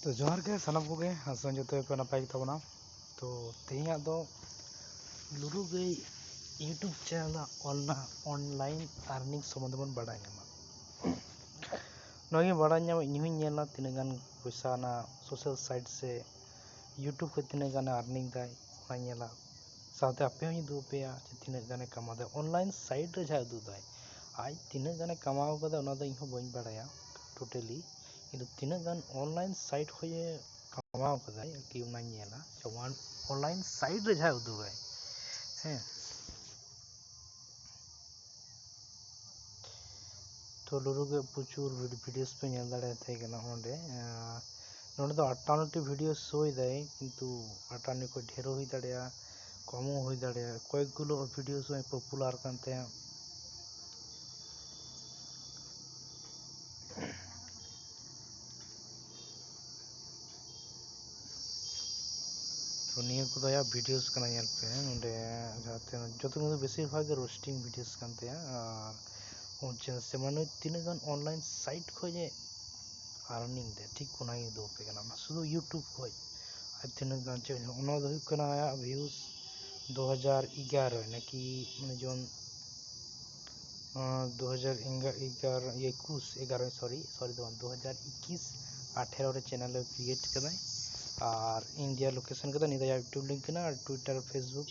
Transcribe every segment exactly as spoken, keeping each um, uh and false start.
ᱛᱚ ᱡᱚᱦᱟᱨ ᱜᱮ ᱥᱟᱱᱟᱢ ᱠᱚᱜᱮ, ᱟᱥᱟ ᱡᱚᱛᱚ ᱜᱮᱯᱮ ᱱᱟᱯᱟᱭ ᱜᱮᱛᱟ ᱵᱚᱱᱟ᱾ ᱛᱚ ᱛᱮᱦᱮᱧᱟᱜ ᱫᱚ ᱞᱩᱨᱩ ᱜᱟᱹᱭ YouTube ᱪᱮᱱᱮᱞ ᱨᱮᱱᱟᱜ ᱚᱱᱞᱟ-, online earning ᱥᱚᱢᱵᱚᱱᱫᱷᱮ ᱵᱚᱱ ᱵᱟᱲᱟᱭ ᱧᱟᱢᱟ᱾ ᱱᱚᱣᱟ ᱜᱮ ᱵᱟᱲᱟᱭ ᱧᱟᱢᱟ, ᱤᱧ ᱦᱚᱸᱧ ᱧᱮᱞᱟ ᱛᱤᱱᱟᱹᱜ ᱜᱟᱱ ᱯᱚᱭᱥᱟ ᱚᱱᱟ social site ᱥᱮ YouTube ᱠᱷᱚᱱ ᱛᱤᱱᱟᱹᱜ ᱜᱟᱱᱮ earning ᱫᱟᱭ, ᱚᱱᱟᱧ ᱧᱮᱞᱟ᱾ ᱥᱟᱶᱛᱮ ᱟᱯᱮ ᱦᱚᱸᱧ ᱩᱫᱩᱜ ᱟᱯᱮᱭᱟ ᱡᱮ ᱛᱤᱱᱟᱹᱜ ᱜᱟᱱᱮ ᱠᱟᱢᱟᱣ ᱫᱟᱭ᱾ online site ᱨᱮ ᱡᱟᱦᱟᱸᱭ ᱩᱫᱩᱜ ᱫᱟᱭ, ᱟᱡ ᱛᱤᱱᱟᱹᱜ ᱜᱟᱱᱮ ᱠᱟᱢᱟᱣ ᱠᱟᱫᱟ ᱚᱱᱟ ᱫᱚ ᱤᱧ ᱦᱚᱸ ᱵᱟᱹᱧ ᱵᱟᱲᱟᱭᱟ totally, ᱠᱤᱱᱛᱩ ᱛᱤᱱᱟᱹᱜ ᱜᱟᱱ online site ᱠᱷᱚᱱᱮ ᱠᱟᱢᱟᱣ ᱠᱟᱫᱟᱭ ᱟᱨᱠᱤ, ᱚᱱᱟᱧ ᱧᱮᱞᱟ᱾ ᱡᱮᱢᱚᱱ online site ᱨᱮ ᱡᱟᱦᱟᱸᱭ ᱩᱫᱩᱜᱟᱭ, ᱦᱮᱸ, ᱛᱚ ᱞᱩᱨᱩ ᱜᱮ ᱯᱨᱚᱪᱩᱨ ᱵᱷᱤᱰ-, videos ᱯᱮ ᱧᱮᱞ ᱫᱟᱲᱮᱭᱟᱛᱟᱭ ᱠᱟᱱᱟ ᱚᱸᱰᱮ᱾ ᱟᱸ, ᱱᱚᱸᱰᱮ ᱫᱚ ᱟᱴᱴᱟᱱᱱᱚ ᱴᱤ video show ᱮᱫᱟᱭ, ᱠᱤᱱᱛᱩ ᱟᱴᱴᱟᱱᱱᱚ ᱠᱷᱚᱱ ᱰᱷᱮᱨ ᱦᱚᱸ ᱦᱩᱭ ᱫᱟᱲᱮᱭᱟᱜᱼᱟ, ᱠᱚᱢ ᱦᱚᱸ ᱦᱩᱭ ᱫᱟᱲᱮᱭᱟᱜᱼᱟ᱾ ᱠᱚᱭᱮᱠ ᱜᱩᱞᱳ videos ᱦᱚᱸ popular ᱠᱟᱱ ᱛᱟᱭᱟ᱾ ᱛᱚ ᱱᱤᱭᱟᱹ ᱠᱚᱫᱚ ᱟᱭᱟᱜ videos ᱠᱟᱱᱟ, ᱧᱮᱞ ᱯᱮ ᱱᱚᱸᱰᱮ, ᱡᱟᱦᱟᱸᱛᱮ ᱡᱚᱛᱚ ᱠᱤᱱᱛᱩ ᱵᱮᱥᱤᱨ ᱵᱷᱟᱜᱽ ᱜᱮ roasting videos ᱠᱟᱱ ᱛᱟᱭᱟ᱾ ᱟᱨ ᱚᱱ ᱪᱮ-, ᱥᱮ ᱢᱟᱱᱮ ᱛᱤᱱᱟᱹᱜ ᱜᱟᱱ online site ᱠᱷᱚᱱ ᱮ earning ᱫᱟ, ᱴᱷᱤᱠ ᱚᱱᱟᱜᱮ ᱩᱫᱩᱜ ᱟᱯᱮ ᱠᱟᱱᱟ, ᱚᱱᱟ ᱥᱩᱫᱷᱩ YouTube ᱠᱷᱚᱱ᱾ ᱟᱨ ᱛᱤᱱᱟᱹᱜ ᱜᱟᱱ ᱪᱮᱫ, ᱚᱱᱟ ᱫᱚ ᱦᱩᱭᱩᱜ ᱠᱟᱱᱟ ᱟᱭᱟᱜ views ᱫᱩ ᱦᱟᱡᱟᱨ ᱮᱜᱟᱨᱚ ᱱᱟᱠᱤ, ᱢᱟᱱᱮ ᱡᱮᱢᱚᱱ, ᱟᱸ, ᱫᱩ ᱦᱟᱡᱟᱨ ᱮᱜᱟᱨᱚ, ᱮᱜᱟᱨᱚ, ᱤᱭᱟᱹ, ᱮᱠᱩᱥ, ᱮᱜᱟᱨᱚ, sorry, sorry ᱫᱚ ᱵᱟᱝ, ᱫᱩ ᱦᱟᱡᱟᱨ ᱮᱠᱩᱥ, ᱟᱴᱷᱮᱨᱚ ᱨᱮ channel ᱮ create ᱠᱟᱫᱟᱭ᱾ ᱟᱨ India location ᱠᱟᱫᱟ, ᱱᱤᱭᱟᱹ ᱫᱚ ᱟᱭᱟᱜ YouTube link ᱠᱟᱱᱟ᱾ ᱟᱨ Twitter, Facebook,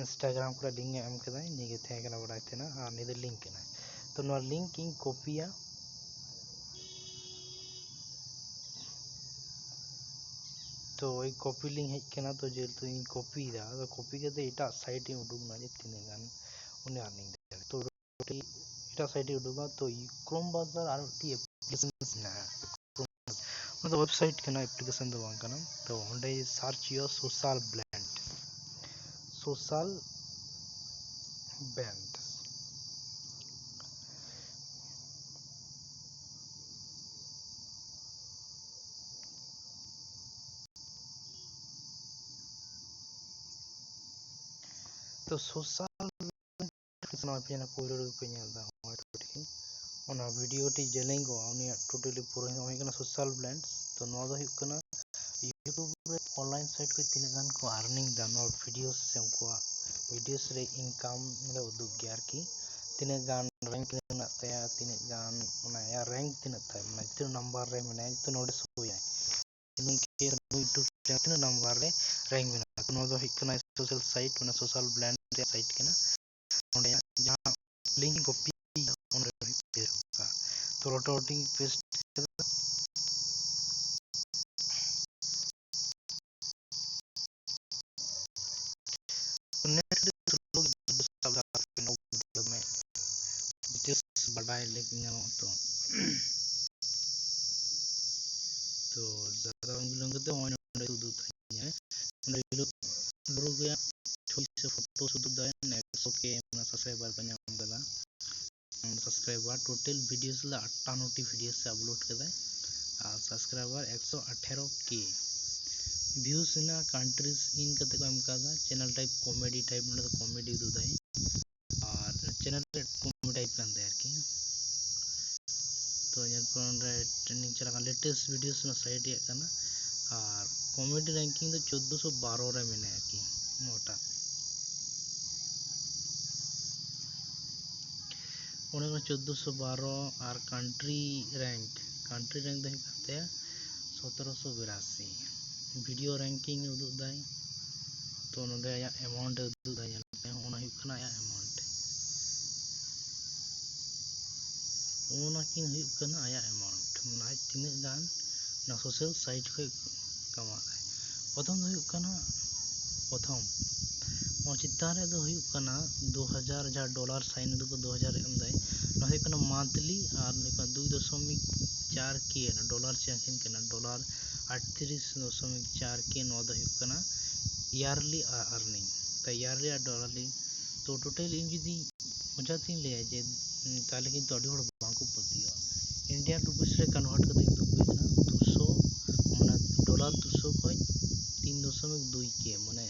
Instagram ᱠᱚᱨᱮ link ᱮ ᱮᱢ ᱠᱟᱫᱟᱭ, ᱱᱤᱭᱟᱹ ᱜᱮ ᱛᱟᱦᱮᱸ ᱠᱟᱱᱟ ᱵᱟᱲᱟᱭ ᱛᱮᱱᱟᱜ, ᱟᱨ ᱱᱤᱭᱟᱹ ᱫᱚ link ᱠᱟᱱᱟ᱾ ᱛᱚ ᱱᱚᱣᱟ link ᱤᱧ copyᱟ᱾ ᱛᱚ ᱳᱭ copy link ᱦᱮᱡ ᱠᱟᱱᱟ, ᱛᱚ ᱡᱮᱦᱮᱛᱩ ᱤᱧ copyᱭᱮᱫᱟ, ᱟᱫᱚ copy ᱠᱟᱛᱮ ᱮᱴᱟᱜ site ᱤᱧ ᱩᱰᱩᱠ ᱮᱱᱟ ᱡᱮ ᱛᱤᱱᱟᱹᱜ ᱜᱟᱱ ᱩᱱᱤ earning ᱫᱟᱲᱮᱭᱟᱜᱼᱟ᱾ ᱛᱚ ᱮᱴᱟᱜ site ᱤᱧ ᱩᱰᱩᱠᱟ, ᱛᱚ Chrome browser ᱟᱨ ᱢᱤᱫᱴᱤᱡ application ᱢᱮᱱᱟᱜᱼᱟ, ᱚᱱᱟ ᱫᱚ website ᱠᱟᱱᱟ, application ᱫᱚ ᱵᱟᱝ ᱠᱟᱱᱟ᱾ ᱛᱚ ᱚᱸᱰᱮ search ᱦᱩᱭᱩᱜᱼᱟ social blend, social blend᱾ ᱛᱚ social application ᱱᱚᱣᱟ ᱯᱮ ᱧᱮᱞᱟ, ᱯᱳᱭᱞᱳ ᱨᱮᱜᱮ ᱯᱮ ᱧᱮᱞ ᱮᱫᱟ, ᱦᱚᱸᱜᱼᱚᱭ ᱴᱷᱤᱠ᱾ ᱚᱱᱟ video ᱴᱤᱡ ᱡᱮᱞᱮᱧ ᱠᱚᱜᱼᱟ, ᱩᱱᱤᱭᱟᱜ totally ᱯᱩᱨᱟᱹ ᱦᱩᱭᱩᱜ ᱠᱟᱱᱟ social blend᱾ ᱛᱚ ᱱᱚᱣᱟ ᱫᱚ ᱦᱩᱭᱩᱜ ᱠᱟᱱᱟ YouTube ᱨᱮ online site ᱠᱷᱚᱱ ᱛᱤᱱᱟᱹᱜ ᱜᱟᱱ ᱠᱚ earning ᱫᱟ ᱱᱚᱣᱟ videos ᱥᱮ ᱩᱱᱠᱩᱣᱟᱜ videos ᱨᱮ income ᱱᱚᱰᱮ ᱩᱫᱩᱜ ᱜᱮᱭᱟ ᱟᱨᱠᱤ, ᱛᱤᱱᱟᱹᱜ ᱜᱟᱱ rank ᱢᱮᱱᱟᱜ ᱛᱟᱭᱟ, ᱛᱤᱱᱟᱹᱜ ᱜᱟᱱ ᱚᱱᱟ ᱟᱭᱟᱜ rank ᱛᱤᱱᱟᱹᱜ ᱛᱟᱭ, ᱢᱟᱱᱮ ᱛᱤᱱᱟᱹᱜ number ᱨᱮ ᱢᱮᱱᱟᱭᱟ ᱡᱚᱛᱚ ᱱᱚᱰᱮ ᱥᱳᱭᱟᱭ᱾ ᱱᱩᱭ ᱠᱮ ᱱᱩᱭ YouTube channel ᱛᱤᱱᱟᱹᱜ number ᱨᱮ rank ᱢᱮᱱᱟᱜᱼᱟ᱾ ᱱᱚᱣᱟ ᱫᱚ ᱦᱩᱭᱩᱜ ᱠᱟᱱᱟ social site, ᱢᱟᱱᱮ social blend ᱨᱮᱭᱟᱜ site ᱠᱟᱱᱟ᱾ ᱚᱸᱰᱮ ᱡᱟᱦᱟᱸ link copy ᱚᱸᱰᱮ ᱦᱩᱭᱩᱜ ᱛᱟᱭᱟ᱾ ᱛᱚ automatic paste ᱠᱮᱫᱟ᱾ Net ᱟᱹᱰᱤ slow ᱜᱮ ᱥᱟᱵ ᱫᱟ, ᱫᱚᱢᱮ details ᱵᱟᱰᱟᱭ ᱞᱟᱹᱜᱤᱫ ᱧᱟᱢᱚᱜ ᱛᱚ᱾ ᱛᱚ ᱡᱟᱫᱟ ᱵᱟᱝ ᱵᱤᱞᱚᱢ ᱠᱟᱛᱮ ᱱᱚᱜᱼᱚᱭ ᱱᱚᱰᱮ ᱩᱫᱩᱜ ᱛᱟᱦᱮᱸ ᱦᱮᱸ, ᱚᱸᱰᱮ ᱦᱤᱞᱳᱜ ᱰᱨᱚ ᱜᱮᱭᱟ, ᱪᱷᱚᱭ ᱥᱚ ᱯᱷᱳᱴᱳ ᱥᱩᱫᱷᱩ ᱫᱟᱭ, ᱮᱠᱥᱚ ᱠᱮ ᱢᱟᱱᱮ subscriber ᱠᱚ ᱧᱟᱢ ᱠᱟᱫᱟ᱾ Subscriber total videos ᱞᱮ ᱟᱴᱴᱟ ᱱᱚᱴᱤ videos ᱮ upload ᱠᱟᱫᱟᱭ, ᱟᱨ subscriber ᱮᱠᱥᱚ ᱟᱴᱷᱮᱨᱚ ᱠᱮ᱾ Views ᱦᱮᱱᱟᱜᱼᱟ, countries in ᱠᱟᱛᱮ ᱠᱚ ᱮᱢ ᱠᱟᱫᱟ, channel type comedy type, ᱱᱚᱰᱮ ᱫᱚ comedy ᱩᱫᱩᱜ ᱫᱟᱭ᱾ ᱟᱨ channel ᱨᱮ comedy type ᱠᱟᱱ ᱛᱟᱭᱟ ᱟᱨᱠᱤ᱾ ᱛᱚ ᱧᱮᱞ ᱯᱮ ᱚᱸᱰᱮ trending ᱪᱟᱞᱟᱜ ᱠᱟᱱᱟ, latest videos ᱨᱮᱱᱟᱜ site ᱨᱮᱭᱟᱜ ᱠᱟᱱᱟ᱾ ᱟᱨ comedy ranking ᱫᱚ ᱪᱳᱫᱽᱫᱳᱥᱚ ᱵᱟᱨᱚ ᱨᱮ ᱢᱮᱱᱟᱭᱟ ᱟᱨᱠᱤ, ᱱᱚᱣᱟᱴᱟᱜ᱾ ᱚᱸᱰᱮ ᱠᱷᱚᱱ ᱪᱳᱫᱽᱫᱳᱥᱚ ᱵᱟᱨᱚ ᱟᱨ country rank, country rank ᱫᱚ ᱦᱩᱭᱩᱜ ᱠᱟᱱ ᱛᱟᱭᱟ ᱥᱚᱛᱨᱚᱥᱚ ᱵᱤᱨᱟᱥᱤ᱾ Video ranking ᱩᱫᱩᱜ ᱫᱟᱭ, ᱛᱚ ᱱᱚᱰᱮ ᱟᱭᱟᱜ amount ᱮ ᱩᱫᱩᱜ ᱫᱟᱭ, ᱧᱮᱞ ᱯᱮ, ᱚᱱᱟ ᱦᱩᱭᱩᱜ ᱠᱟᱱᱟ ᱟᱭᱟᱜ amount᱾ ᱚᱱᱟ ᱠᱤᱱ ᱦᱩᱭᱩᱜ ᱠᱟᱱᱟ ᱟᱭᱟᱜ amount, ᱢᱟᱱᱮ ᱟᱡ ᱛᱤᱱᱟᱹᱜ ᱜᱟᱱ ᱚᱱᱟ social site ᱠᱷᱚᱱ ᱠᱟᱢᱟᱣ ᱫᱟᱭ᱾ ᱯᱨᱚᱛᱷᱚᱢ ᱫᱚ ᱦᱩᱭᱩᱜ ᱠᱟᱱᱟ, ᱯᱨᱚᱛᱷᱚᱢ ᱚᱱᱟ ᱪᱮᱛᱟᱱ ᱨᱮ ᱫᱚ ᱦᱩᱭᱩᱜ ᱠᱟᱱᱟ ᱫᱩ ᱦᱟᱡᱟᱨ, ᱡᱟᱦᱟᱸ dollar sign ᱩᱫᱩᱜ ᱠᱚ ᱫᱩ ᱦᱟᱡᱟᱨ ᱮ ᱮᱢ ᱫᱟᱭ, ᱚᱱᱟ ᱦᱩᱭᱩᱜ ᱠᱟᱱᱟ monthly, ᱟᱨ ᱦᱩᱭᱩᱜ ᱠᱟᱱᱟ ᱫᱩᱭ ᱫᱚᱥᱚᱢᱤᱠ ᱪᱟᱨ ᱠᱮ, ᱚᱱᱟ dollar ᱪᱟᱹᱦᱤ ᱠᱟᱱᱟ, dollar ᱟᱴᱛᱨᱤᱥ ᱫᱚᱥᱚᱢᱤᱠ ᱪᱟᱨ ᱠᱮ, ᱱᱚᱣᱟ ᱫᱚ ᱦᱩᱭᱩᱜ ᱠᱟᱱᱟ yearly earning᱾ ᱛᱟᱭ yearly ᱟᱨ dollarly, ᱛᱚ total ᱤᱧ ᱡᱩᱫᱤ ᱢᱚᱡᱟ ᱛᱤᱧ ᱞᱟᱹᱭᱟ ᱡᱮ, ᱩᱸ, ᱛᱟᱦᱞᱮ ᱠᱤᱱᱛᱩ ᱟᱹᱰᱤ ᱦᱚᱲ ᱵᱟᱝᱠᱚ ᱯᱟᱹᱛᱭᱟᱹᱜᱼᱟ᱾ Indian rupees ᱨᱮ convert ᱠᱟᱛᱮ ᱩᱫᱩᱜ ᱦᱩᱭ ᱠᱟᱱᱟ ᱫᱩᱥᱚ, ᱢᱟᱱᱮ dollar ᱫᱩᱥᱚ ᱠᱷᱚᱡ ᱛᱤᱱ ᱫᱚᱥᱚᱢᱤᱠ ᱫᱩᱭ ᱠᱮ, ᱢᱟᱱᱮ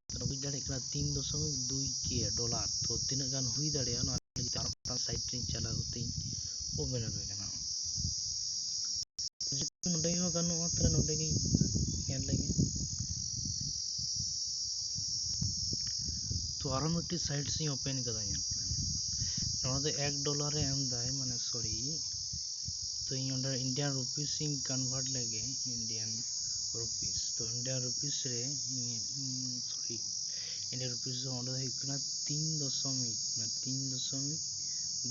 ᱛᱟᱦᱞᱮ ᱵᱩᱡᱽ ᱫᱟᱲᱮᱭᱟᱜ ᱠᱟᱱᱟ ᱛᱤᱱ ᱫᱚᱥᱚᱢᱤᱠ ᱫᱩᱭ ᱠᱮ dollar᱾ ᱛᱚ ᱛᱤᱱᱟᱹᱜ ᱜᱟᱱ ᱦᱩᱭ ᱫᱟᱲᱮᱭᱟᱜᱼᱟ ᱱᱚᱣᱟ ᱡᱩᱫᱤ ᱟᱨ ᱢᱤᱫᱴᱟᱝ ᱥᱟᱭᱤᱴ ᱨᱤᱧ ᱪᱟᱞᱟᱣ ᱠᱟᱛᱮᱧ ᱳᱯᱮᱱ ᱟᱯᱮ ᱠᱟᱱᱟ᱾ ᱡᱩᱫᱤ ᱱᱚᱸᱰᱮ ᱦᱚᱸ ᱜᱟᱱᱚᱜᱼᱟ, ᱛᱟᱦᱞᱮ ᱱᱚᱸᱰᱮ ᱜᱤᱧ ᱧᱮᱞ ᱞᱮᱜᱮ᱾ ᱛᱚ, ᱟᱨᱚ ᱢᱤᱫᱴᱤᱡ ᱥᱟᱭᱤᱴ ᱤᱧ ᱳᱯᱮᱱ ᱠᱟᱫᱟ, ᱧᱮᱞ ᱯᱮ᱾ ᱱᱚᱣᱟ ᱫᱚ ᱮᱠ ᱰᱚᱞᱟᱨ ᱮ ᱮᱢ ᱫᱟᱭ, ᱢᱟᱱᱮ, ᱥᱚᱨᱤ, ᱛᱚ, ᱤᱧ ᱚᱸᱰᱮ ᱤᱱᱰᱤᱭᱟᱱ ᱨᱩᱯᱤᱥ ᱤᱧ ᱠᱚᱱᱵᱷᱟᱨᱴ ᱞᱮᱜᱮ, ᱤᱱᱰᱤᱭᱟᱱ ᱨᱩᱯᱤᱥ᱾ ᱛᱚ, ᱤᱱᱰᱤᱭᱟᱱ ᱨᱩᱯᱤᱥ ᱨᱮ ᱤᱧ, ᱤᱧ, ᱥᱚᱨᱤ, ᱤᱱᱰᱤᱭᱟᱱ ᱨᱩᱯᱤᱥ ᱫᱚ ᱚᱸᱰᱮ ᱫᱚ ᱦᱩᱭᱩᱜ ᱠᱟᱱᱟ ᱛᱤᱱ ᱫᱚᱥᱚᱢᱤᱠ, ᱢᱟᱱᱮ, ᱛᱤᱱ ᱫᱚᱥᱚᱢᱤᱠ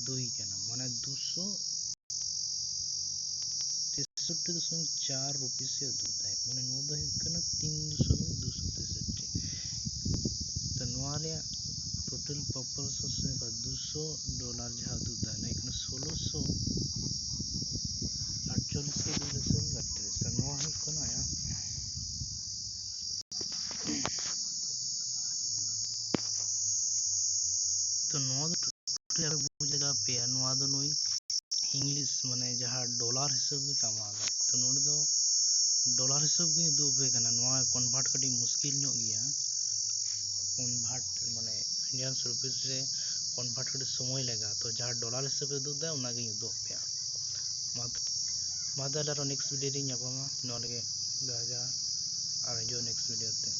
ᱫᱩᱭ ᱠᱟᱱᱟ, ᱢᱟᱱᱮ, ᱫᱩᱥᱚ ᱛᱮᱥᱚᱴᱴᱤ ᱫᱚᱥᱚᱢᱤᱠ ᱪᱟᱨ ᱨᱩᱯᱤᱥ ᱮ ᱩᱫᱩᱜ ᱮᱫᱟᱭ, ᱢᱟᱱᱮ, ᱱᱚᱣᱟ ᱫᱚ ᱦᱩᱭᱩᱜ ᱠᱟᱱᱟ ᱛᱤᱱ ᱫᱚᱥᱚᱢᱤᱠ ᱫᱩᱥᱚ ᱛᱮᱥᱚᱴᱴᱤ᱾ ᱛᱚ, ᱱᱚᱣᱟ ᱨᱮᱭᱟᱜ ᱴᱳᱴᱟᱞ ᱯᱨᱚᱯᱳᱨᱥᱚᱱ ᱥᱮ ᱫᱩᱥᱚ ᱰᱚᱞᱟᱨ ᱡᱟᱦᱟᱸ ᱩᱫᱩᱜ ᱮᱫᱟᱭ, ᱚᱱᱟ ᱦᱩᱭᱩᱜ ᱠᱟᱱᱟ ᱥᱳᱞᱳᱥᱚ ᱟᱴᱪᱚᱞᱞᱤᱥ ᱠᱷᱚᱱ ᱫᱩ ᱫᱚᱥᱚᱢᱤᱠ ᱟᱴᱪᱚᱞᱞᱤᱥ᱾ ᱛᱚ, ᱱᱚᱣᱟ ᱦᱩᱭᱩᱜ ᱠᱟᱱᱟ ᱟᱭᱟᱜ᱾ ᱛᱚ, ᱱᱚᱣᱟ ᱫᱚ ᱴᱳᱴᱟᱞᱤ ᱟᱯᱮ ᱵᱩᱡᱽ ᱞᱟᱜᱟᱣ ᱯᱮᱭᱟ, ᱱᱚᱣᱟ ᱫᱚ ᱱᱩᱭ ᱤᱝᱞᱤᱥ, ᱢᱟᱱᱮ, ᱡᱟᱦᱟᱸ ᱰᱚᱞᱟᱨ ᱦᱤᱥᱟᱹᱵ ᱜᱮ ᱠᱟᱢᱟᱣ ᱫᱟᱭ᱾ ᱛᱚ, ᱱᱚᱰᱮ ᱫᱚ ᱰᱚᱞᱟᱨ ᱦᱤᱥᱟᱹᱵ ᱜᱮ ᱩᱫᱩᱜ ᱟᱯᱮ ᱠᱟᱱᱟ᱾ ᱱᱚᱣᱟ ᱠᱚᱱᱵᱷᱟᱨᱴ ᱠᱟᱹᱴᱤᱡ ᱢᱩᱥᱠᱤᱞ ᱧᱚᱜ ᱜᱮᱭᱟ, ᱠᱚᱱᱵᱷᱟᱨᱴ, ᱢᱟᱱᱮ, ᱤᱱᱰᱤᱭᱟᱱ ᱨᱩᱯᱤᱥ ᱨᱮ ᱠᱚᱱᱵᱷᱟᱨᱴ ᱠᱟᱹᱴᱤᱡ ᱥᱚᱢᱚᱭ ᱞᱟᱜᱟᱜᱼᱟ᱾ ᱛᱚ, ᱡᱟᱦᱟᱸ ᱰᱚᱞᱟᱨ ᱦᱤᱥᱟᱹᱵ ᱮ ᱩᱫᱩᱜ ᱮᱫᱟ, ᱚᱱᱟᱜᱤᱧ ᱩᱫᱩᱜ ᱟᱯᱮᱭᱟ᱾ ᱢᱟ, ᱢᱟ ᱛᱟᱦᱞᱮ ᱟᱨᱚ ᱱᱮᱠᱥᱴ ᱵᱷᱤᱰᱤᱭᱳ ᱨᱤᱧ ᱧᱟᱯᱟᱢᱟ᱾ ᱱᱚᱣᱟ ᱞᱟᱹᱜᱤᱫ ᱡᱚᱦᱟᱨ ᱡᱚᱦᱟᱨ, ᱟᱨ ᱦᱤᱡᱩᱜᱼᱟ ᱱᱮᱠᱥᱴ ᱵᱷᱤᱰᱤᱭᱳ ᱛᱮ᱾